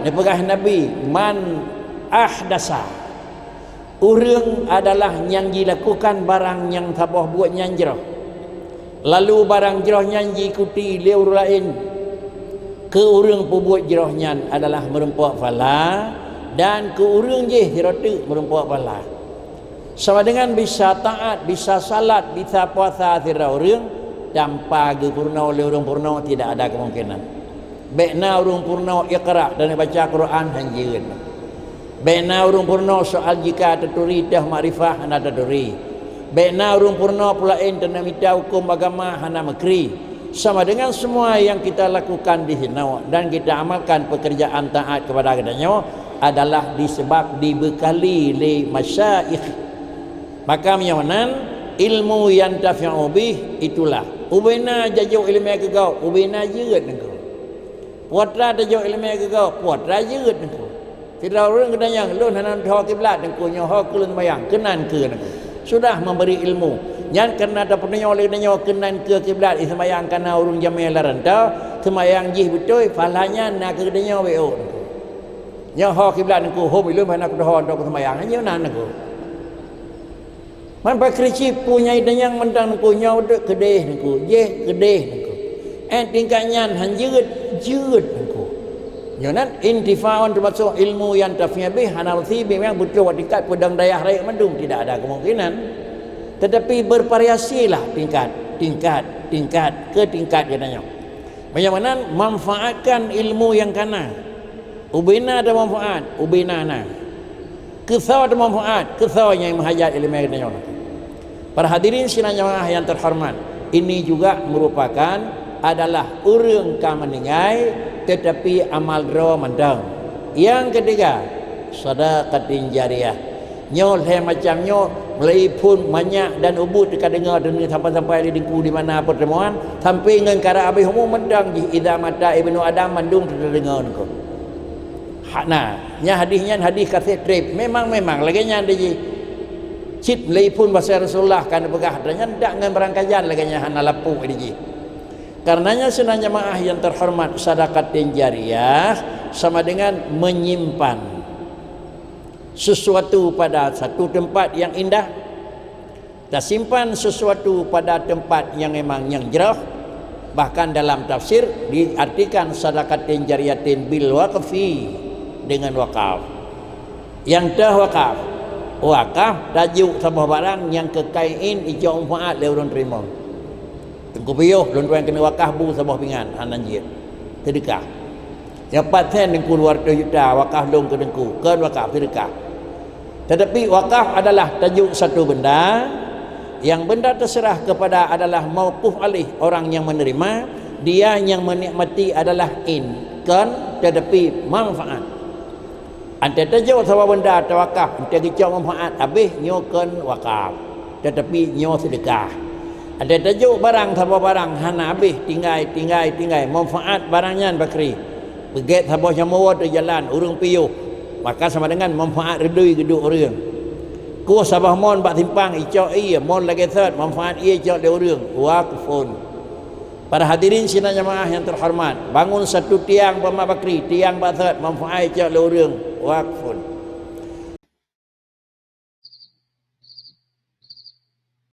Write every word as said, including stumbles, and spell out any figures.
Neupeugah Nabi, "Man ahdasa," ureuëng adalah nyang jilakukan barang nyang saboh buet nyang jroh, lalu barang jroh nyan jiikuti lé ureuëng laén, keu ureuëng peubuet jroh nyan adalah meurumpok pahala, dan keu ureuëng jih sidroe teuk meurumpok pahala. Sama dengan bisa taat, bisa salat, bisa puasa sidroe ureuëng, tanpa geupeurunoe lé ureuëng peurunoe tidak ada kemungkinan. Bék na ureuëng peurunoe Iqra dan baca Quran han jeuet. Bék na ureuëng peurunoe soal jika taturi teuh makrifah hana taturi. Bék na ureuëng peurunoe peulaén teunamita huköm agama hana meukri. Sama dengan semua yang kita lakukan di sinoe dan kita amalkan pekerjaan taat kepada geutanyoe adalah disebab dibekali lé masyaikh. Maka meunyoe nan ilmu yantafi'u bih itulah. Ubena jajok ileumé keu gob, ubena jeuet nangku. Putra tajok ileumé keu gob, putra jeuet nangku. Sidroe ureuëng geutanyong, "Lôn hana teuho kiblat nangku, nyoe ho keu lôn seumayang, keunan keu nangku." Sudah memberi ilmu. Nyan karena tapeutunyok lé geutanyoe keunan keu kiblat, i seumayang kana ureuëng jamé lam rantau, seumayang jih beutôi, pahala nyan na keu geutanyoe wéh nangku. Nyoe ho kiblat nangku, hom ilôn hana kuteuho untuk seumayang, nyoe nan nangku. Man pakri cit peue nyang itanyong mantong nangku, nyoe udeb keudeh nangku, jih keudeh nangku. Eh, tingkat nyan han jeuet, jeuet nangku. Nyoe nan intifaun termasuk ilmu nyang tafi'u bih, hana meusti memang beutôi bak tingkat peudong dayah rayeuk mandum, tidak ada kemungkinan. Tetapi bervariasilah tingkat, tingkat, tingkat ke tingkat geutanyoe. Meunyoe meunan, manfaatkan ilmu nyang kana. Ubena ada manfaat, ubena na. Keu soe teumanfaat, keu soe nyang meuhajat ileumé geutanyoe. Para hadirin sidang jamaah yang terhormat, ini juga merupakan adalah ureuëng ka meuninggai tetapi amal droe mantong. Yang ketiga, sadaqatin jariyah. Nyoe lhée macam nyoe, mulai phon manyak dan ubit ka deungoe deungon sampai-sampai di dengku di mana pertemuan, sampai ngon kara abéh umu mantong jih, idza mata ibnu Adam mandum teudeungoe nangku. Hana, nya hadis nyan hadis kaseh treb. Memang-memang lagée nyan di jih. Cit lé phon basa Rasulullah ka neupeugah, dan nyan dak ngon barangkajan lagée nyan hana lapuk di jih. Karenanya sidang jamaah yang terhormat, sadaqatin jariyah sama dengan menyimpan sesuatu pada satu tempat yang indah. Tasimpan sesuatu pada tempat yang memang nyang jroh, bahkan dalam tafsir diartikan sadaqatin jariyatin bil waqfi, dengan wakaf. Nyang teuh wakaf, wakaf tajok saboh barang nyang keu kaién ijok manfaat lé ureuëng teurimong. Teungku piôh lôn tuan keuneuk wakaf bu saboh pingan, hana jeuet. Seudeukah. Nyang pat sen teungku dua ratus juta wakaf lôn keu teungku, kon wakaf, seudeukah. Tetapi wakaf adalah tajok satu benda, yang benda terserah kepada adalah mauquf alaih orang yang menerima, dia yang menikmati adalah in, kon, tetapi manfaat. Antée tajok saboh benda tawakaf, antée geucok manfaat habéh nyoe kon wakaf, tetapi nyoe seudeukah. Antée tajok barang saboh barang hana habéh, tinggai, tinggai, tinggai, manfaat barang nyan bakri. Beugét saboh nyamoe teujalan ureuëng piôh, maka sama dengan manfaat reudui geuduek ureuëng. Kueh saboh mon bak simpang icok ié, mon lagée sot manfaat ié icok lé ureuëng, wakfun. Para hadirin sidang jamaah yang terhormat, bangun satu tiang bak mak bakri, tiang bak sot manfaat icok lé ureuëng, wakfun.